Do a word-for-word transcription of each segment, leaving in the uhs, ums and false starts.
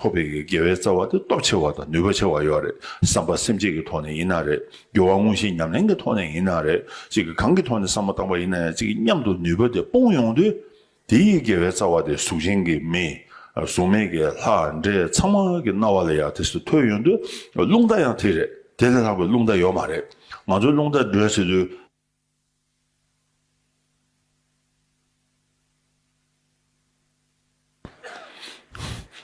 ཐོབ་པའི་གི་དགེ་བའི་རྩ་བ་དེ་སྟོབས་ཆེ་བ་དང་ནུས་པ་ཆེ་བ་ཡོད་རེད། བསམ་པ་སེམས་བསྐྱེད་ཀྱི་ཐོག་ནས་ཡིན་ན་རེད། སྦྱོར་བ་དངོས་གཞི་ཉམས་ལེན་གྱི་ཐོག་ནས་ཡིན་ན་རེད། ཅིག་གི་གང་གི་ཐོག་ནས་བསམ་བློ་བཏང་པ་ཡིན་ན་ཡང་ཅིག་གི་མཉམ་དུ་ནུས་པ་དེ་སྤུངས་ཡོང་དུས། དེའི་དགེ་བའི་རྩ་བ་དེ་གཟུགས་ཅན་གྱི་མི། གཟུགས་མེད་ཀྱི་ལྷ་འདྲེ་ཚང་མ་གི་རྣ་བ་ལ་ཡང་དེ་སུ་ཐོས་ཡོང་དུས། རླུང་རྟ་ཡང་དེ་རེད། དེ་ལས་ལྷག་པའི་རླུང་རྟ་ཡོད་མ་རེད། ང་ཚོའི་རླུང་རྟ་འགྲོས་ཟེར་དུས།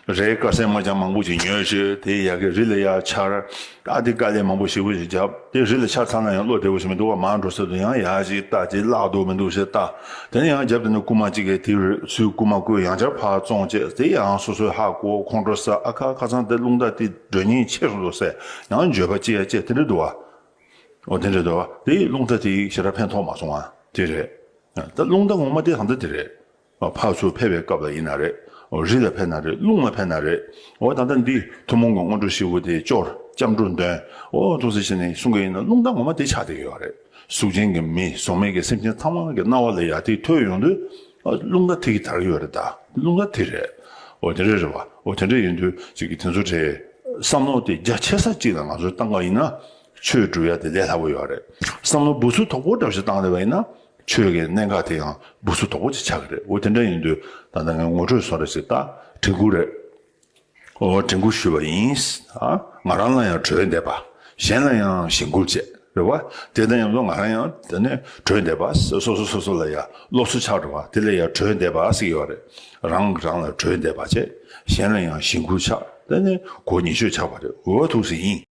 རས་དཀར་སེར་དམར་ལྗང་མང་པོ་ཅིག་ཉོས་བྱས་དེ་ཡ་གི་རི་ལ་ཡ་ཆར། ཨ་དེ་དཀའ་ལས་མང་པོ་ཞེ་པོ་ཞིག་བརྒྱབ། དེ་རི་ལ་ཆར་ཚ་ན་ཡང་བློ་བདེ་པོ་ཞིག་མི་འདུག་བ། མར་འགྲོ་ས་དུ་ཡང་ཡ་ཞིག་ལྟ། དེ་བརླག་འདུག་མི་འདུག་ཞེས་ལྟ། དེ་ནས་ཡང་རྒྱབ་དེ་ནས་རྐུ་མ་གཅིག་གིས་དེ་རུ་ཚུར་རྐུ་མ་རྐུས། ཡང་བསྐྱར་ཕར་བཙོང་བྱས། དེ་ཡང་སོ་སོའི་ཧ་གོ། ཁོང་ཁྲོ་ཟ། ཨ་ཁ་ཁ་སང་དེ་རླུང་རྟ་དེ་འགྲོ་ཉེན་ཆེ་སོང་འདུག་ཟེར། ཡང་འགྱོད་པ་སྐྱེ་ཡ་སྐྱེ། དེ་འདྲ་འདུག་བ། འོ་དེ་འདྲ་འདུག་བ། དེ་རླུང་རྟ་དེ་ཞེ་དྲག་ཕན་ཐོགས་མ་སོང་བ་དེ་རེད། ད་རླུང་རྟ་ངོ་མ་དེ་ད་ལྟ་དེ་རེད། ཕར་ཚུར་ཕེབས་པའི་སྐབས་ལ་ཡིན་ན་རེད། རི་ལ་ཕེབས་ན་རེད། རླུང་ལ་ཕེབས་ན་རེད། འོ་ད་ལྟ་འདི་ཐུན་མོང་གི་སྔོན་འགྲོ་བཞི་པོ་དེ་སྐྱོར། སྐྱབས་འགྲོ་འདོན། འོ་ཐུགས་སྲས་ཤི་ནས་གསུང་གི་ཡིན་ན་རླུང་རྟ་ངོ་མ་དེ་ཆགས་བསྡད་ཀྱི་ཡོད་རེད། གཟུགས་ཅན་གྱི་མི་གཟུགས་མེད་ཀྱི་སེམས་ཅན་ཚང་མ་གི་རྣ་བ་ལ་ཡ་དེ་ཐོས་ཡོང་དུས། རླུང་རྟ་དེ་གི་དར་གྱི་ཡོད་རེད། ད་རླུང་རྟ་དེ་རེད། འོ་དེ་འདྲ་རེད་བ། འོ་དེ་འདྲ་ཡིན་དུས་ཅིག་གི་དེ་ཚོ་གྲས་བསམ་བློ་དེ་རྒྱ་ཆེ་ས་གཅིག་ལ་ང་ཚོས་བཏང་ག་ཡིན་ན། ཆོས་སྒྲུབ་ཡ་དེ་ལས་སླ་པོ་ཡོད་རེད། བསམ་བློ་འབུ་ཚུགས་དོག་པོ་འདྲ་ཞིག་བཏང་བསྡད་པ་ཡིན་ན། ཆོས་ཀྱི་གནད་འགག་དེ་ཡང་འབུ་ཚུགས་དོག་པོ་ཅིག་ཆགས་ཀྱི་རེད། འོ་དེ་འདྲ་ཡིན་དུས་ད་ལྟ་ངས་ངོ་སྤྲོད་བཟོ་འདྲ་ཞིག་ལྟ། དྲན་སྐུལ་རེད། འོ་དྲན་སྐུལ་ཞུས་པ་ཡིན། ཨ་ང་རང་ལ་ཡང་གྲོས་འདེབས་པ། གཞན་ལ་ཡང་གཞེན་སྐུལ་བྱེད། རེད་བ། དེ་དང་མཉམ་དུ་ང་རང་ཡང་དེ་ནས་གྲོས་འདེབས་པ། སོ་སོ་སོ་སོ་ལ་ཡང་སློབ་གསོ་ཆགས་འགྲོ་བ། དེ་ལ་ཡང་གྲོས་འདེབས་པ་ཟེར་གྱི་ཡོད་རེད། རང་རང་ལ་གྲོས་འདེབས་པ་བྱེད། གཞན་ལ་ཡང་གཞེན་སྐུལ་ཆགས། དེ་ནས་གོ་ཉེས་ཆོས་ཆགས་པ་རེད། འོ་ཐུགས་སྲས་ཡིན།